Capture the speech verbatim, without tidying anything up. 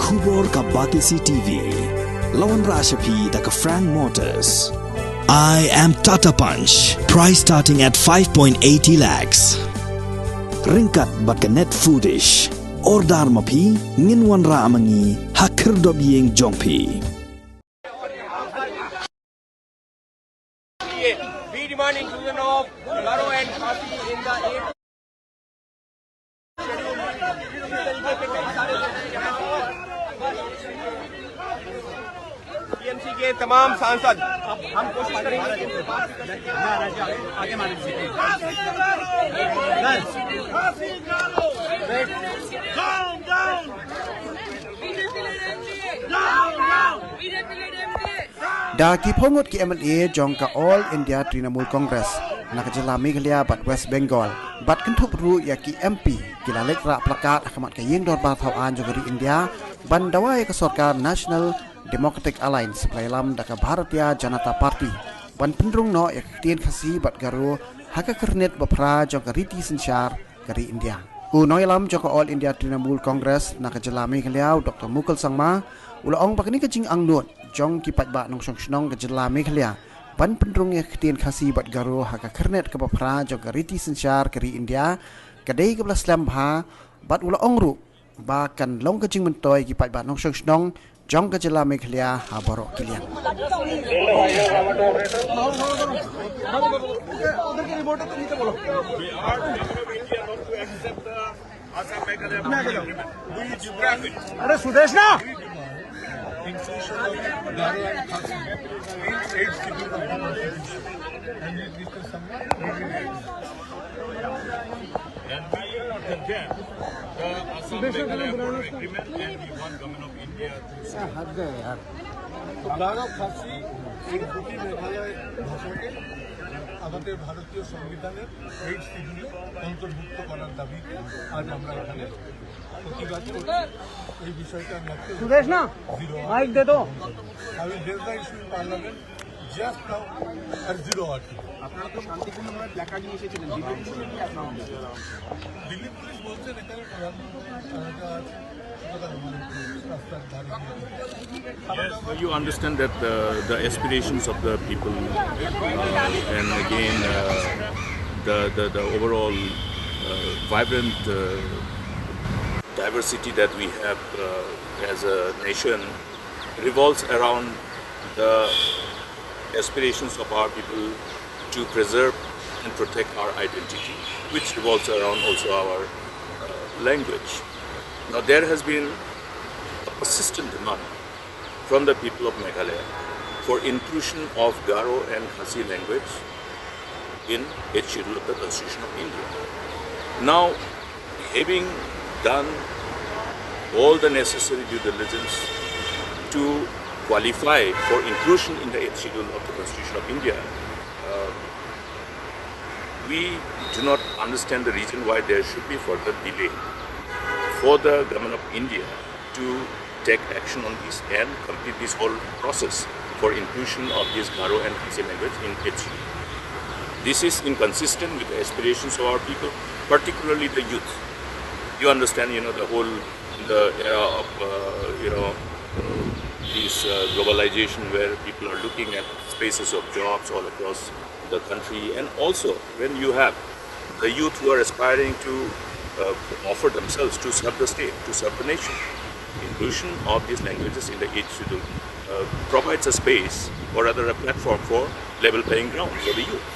Khubor ka Batesi T V. La wanrah sha phi da ka Frank Motors. I am Tata Punch. Price starting at five point eighty lakhs. Ryngkat bad ka Net Foodish. Order ma phi, ngin wanrah ma ngi ha khyrdop ïing jong phi. We demand inclusion of Garo and Khasi in the eighth schedule. T M C के तमाम सांसद, हम कोशिश करेंगे कि उनके पास Calm down. Down, down. Da ki phew ngut ki M L A jong ka All India Trinamool Congress na ka jylla Meghalaya bad West Bengal, bad kynthup ruh ïa ki M P, ki la leit rah placard ha khmat ka ïing dorbar thaw aiñ jong ka ri India ban dawa ïa ka sorkar National Democratic Alliance, ba la ïalam da ka Bharatiya Janata Party, ban pynrung noh ïa ka ktien Khasi bad Garo ha ka kyrnit ba phra jong ka riti synshar ka ri India. U nongïalam jong ka All India Trinamool Congress na ka jylla Meghalaya, u Doctor Mukul Sangma, u la ong ba kane ka jingangnud jong ki paidbah nongshong shnong ka jylla Meghalaya ban pynrung ïa ka ktien Khasi bad Garo ha ka kyrnit kaba phra jong ka riti synshar ka ri India ka dei kaba la slem bha, bad u la ong ruh ba kan long ka jingmyntoi ïa ki paidbah nongshong shnong jong ka jylla Meghalaya ha baroh ki liang. अरे सुदेश ना। And we are not content. The Assam Meghalaya border agreement and we want Government of India to হ্যাঁ, হাত দেয় আর। গারো খাসি এই দুটি মেঘালয় ভাষাকে আমাদের ভারতীয় সংবিধানের এইট শিডিউলে অন্তর্ভুক্ত করার দাবিতে আজ আমরা এখানে প্রতিবাদ করছি। এই বিষয়টা আমি আজকে সুদেশ না, জিরো মাইক দে তো। I will raise the issue in parliament. Just now at zero hour. আপনারা তো শান্তিপূর্ণভাবে প্ল্যাকার্ড নিয়ে এসেছিলেন, দিল্লি পুলিশ নিয়ে কি আপনারা? দিল্লি পুলিশ বলছেন এখানে প্রধানমন্ত্রী, আহ, সুতরাং রাস্তার ধারে গিয়ে Yes, you understand that the, the aspirations of the people, uh, and again, uh, the, the, the overall, uh, vibrant, uh, diversity that we have, uh, as a nation revolves around the aspirations of our people to preserve and protect our identity, which revolves around also our, uh, language. Now, there has been a persistent demand from the people of Meghalaya for inclusion of Garo and Khasi language in Eighth Schedule of the Constitution of India. Now, having done all the necessary due diligence to qualify for inclusion in the Eighth Schedule of the Constitution of India, uh, we do not understand the reason why there should be further delay for the Government of India to take action on this and complete this whole process for inclusion of this Garo and Khasi language in H U. This is inconsistent with the aspirations of our people, particularly the youth. You understand, you know, the whole, the era of, uh, you know, this, uh, globalization where people are looking at spaces of jobs all across the country, and also when you have the youth who are aspiring to, uh, offer themselves to serve the state, to serve the nation, inclusion of these languages in the Eighth Schedule, uh, provides a space, or rather a platform for level playing ground for the youth.